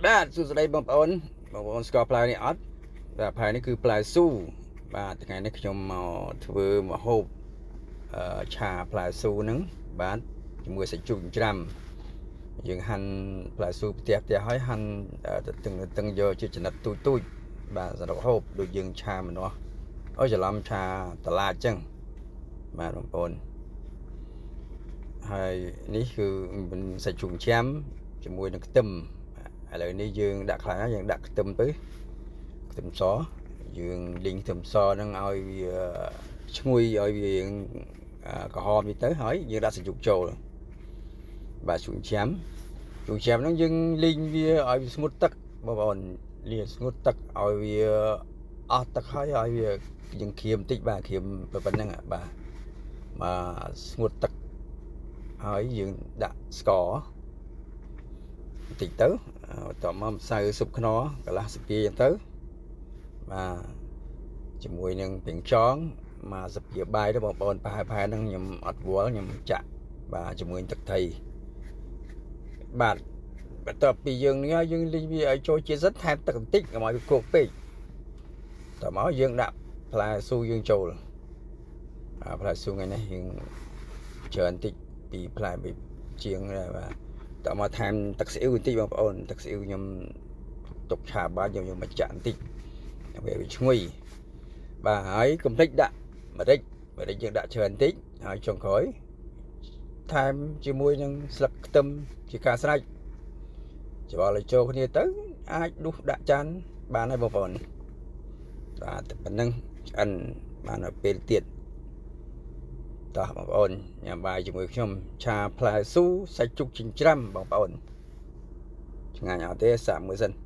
បាទសួស្តីបងប្អូនបងប្អូនស្គាល់ផ្លែនេះអត់បាទផ្លែនេះគឺផ្លែស៊ូបាទថ្ងៃនេះខ្ញុំមកធ្វើម្ហូបអឺឆាផ្លែស៊ូហ្នឹងបាទជាមួយសាច់ជ្រូកចិញ្ច្រាំយើងហាន់ផ្លែស៊ូផ្ទះផ្ទះហើយហាន់ទៅទឹងទឹងយកជាចំណិតទូចទូចបាទសម្រាប់ហូបដូចយើងឆាម្នាស់អូច្រឡំឆាតឡាចអញ្ចឹងបាទបងប្អូនហើយនេះគឺសាច់ជ្រូកចិញ្ច្រាំជាមួយនឹងខ្ទឹមឥឡូវនេះយើងដាក់ខ្លាញ់ហើយយើងដាក់ខ្ទឹមទៅខ្ទឹមសយើងលីងខ្ទឹមសហ្នឹងឲ្យវាឈ្ងុយឲ្យវាក្រហមនេះទៅហើយយើងដាក់សាច់ជ្រូកចូលបាទជ្រូកចាំជ្រូកចាំហ្នឹងយើងលីងវាឲ្យវាស្ងួតទឹកបងប្អូនលាស្ងួតទឹកឲ្យវាអស់ទឹកហើយឲ្យវាយើងក្រៀមបន្តិចបាទក្រៀមប៉ុណ្្នឹងបាទបាទស្ងួតទឹកហើយយើងដាក់ស្ករបន្តិចទៅបន្ទាប់មកម្សៅស៊ុបខ្នុរកន្លះស្ពាយទៅបាទជាមួយនឹងពេងចងមួយស្ពាយបាយទៅបងប្អូនប្រហែលប្រហែលហ្នឹងខ្ញុំអត់វល់ខ្ញុំចាក់បាទជាមួយទឹកថៃបាទបន្ទាប់ពីយើងនេះយើងលីងវាឲ្យចូលជាតិសិនថែមទឹកបន្តិចកុំឲ្យវាគោកពេកតមកយើងដាក់ផ្លែស៊ូយើងចូលអាផ្លែស៊ូថ្ងៃនេះយើងច្រើនតិចពីផ្លែពីជាងដែរបាទតមកថែមទឹកស្អ៊ីវបន្តិចបងប្អូនទឹកស្អ៊ីវខ្ញុំទុកឆាបាយខ្ញុំយកមកចាក់បន្តិចដើម្បីវាឈ្ងុយបាទហើយកុំភ្លេចដាក់ម្រេចម្រេចយើងដាក់ច្រើនបន្តិចហើយចុងក្រោយថែមជាមួយនឹងស្លឹកខ្ទឹមជាការស្រេចច្បល់ឲ្យចូលគ្នាទៅអាចដួសដាក់ចានបានហើយបងប្អូនបាទតែប៉ុណ្្នឹងឆ្អិនបានដល់ពេលទៀតតោះបងប្អូនញ៉ាំបាយជាមួយខ្ញុំឆាផ្លែស៊ូសាច់ជ្រូកចិញ្ច្រាំបងប្អូនឆ្ងាញ់អត់ទេសាកមើលសិន។